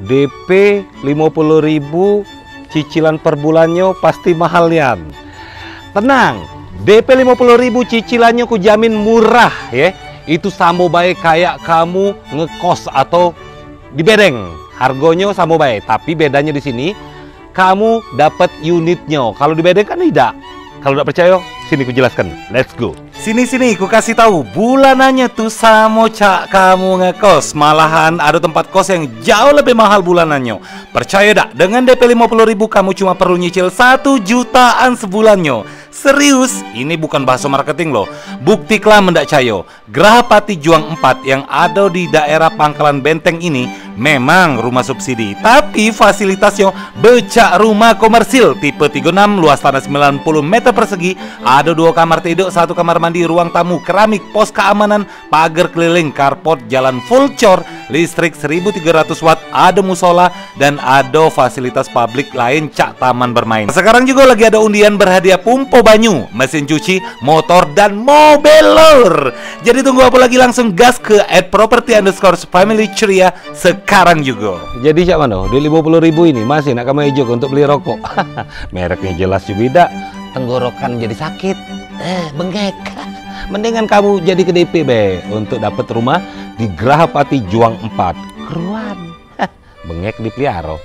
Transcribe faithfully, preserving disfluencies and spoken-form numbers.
D P limo puluh ribu, cicilan per bulannyo pasti mahal nian. Tenang, D P limo puluh ribu cicilannyo ku jamin murah, ye. Itu samo bae kayak kamu ngekos atau di bedeng. Hargonyo samo bae, tapi bedanyo di sini kamu dapat unitnyo. Kalau di bedeng kan idak. Kalau dak percayo, sini ku jelaskan. Let's go. Sini, sini, ku kasih tahu, bulanannya tuh samo cak kamu ngekos. Malahan ada tempat kos yang jauh lebih mahal bulanannya. Percaya dak? Dengan D P lima puluh ribu kamu cuma perlu nyicil satu jutaan sebulannya. Serius, ini bukan bahasa marketing loh. Bukti kelam ndak cayo. Grahapati Juang empat yang ada di daerah Pangkalan Benteng ini memang rumah subsidi, tapi fasilitasnya becak rumah komersil tipe tiga enam, luas tanah sembilan puluh meter persegi, ada dua kamar tidur, satu kamar mandi, ruang tamu, keramik, pos keamanan, pagar keliling, carport, jalan full cor, listrik seribu tiga ratus watt, ada musola, dan ada fasilitas publik lain cak taman bermain. Sekarang juga lagi ada undian berhadiah pumpo banyu, mesin cuci, motor, dan mobil lur. Jadi tunggu apa lagi, langsung gas ke at property underscore family ceria sekarang juga. Jadi cak mano? Duit lima puluh ribu ini masih nak kamu ejuk untuk beli rokok? Mereknya jelas juga idak. Tenggorokan jadi sakit. Eh, bengkek. Mendingan kamu jadi ke D P be untuk dapat rumah di Grahapati Juang empat. Keruan. Bengek dipelihara.